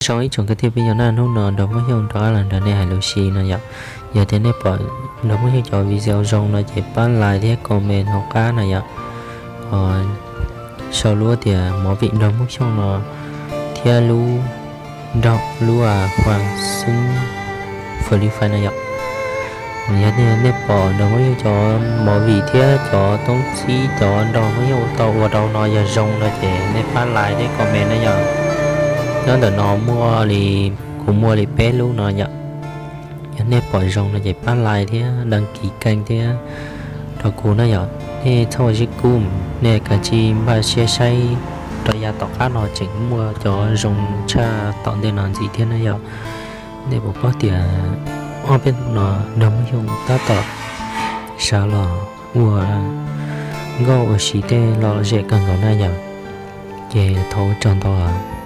Zoo ib tsoom kwv tij phooj ywg na, hnub no Nraug Hmoob Xyooj rov qab los nrog nej hais lus si no yom. Yog tias nej pom Nraug Hmoob Xyooj cov video zoo no ces pab like thiab comment hauv qab no yom. Sau lub tias movie Nraug Hmoob Xyooj no thiab lub nraug lub a Huas Xeeb Free Fire no yom. Yog nej pom Nraug Hmoob Xyooj cov movie thiab cov toob txib cov Nraug Hmoob Xyooj tau ua rau no yog zoo no ces nej pab like thiab comment na yom. Nyob ntawm no muaj li, kuv muaj li peb lub no yom. Yog nej pom zoo no ces pab like thiab đăng ký kênh thiab rau kuv na yom. Nej txhob ua zeb kub, nej kav tsij npaj siab saib rau yav tom qab no tseem muaj cov zoo tshaj tom ntej no ntxiv thiab na yom. Nej puas paub tias ob peb hnub no Nraug Hmoob Xyooj tab tom sawv los ua nkauj ua si tej lom zem kawg nkaus na yom. Ces thov ua tsaug ntau.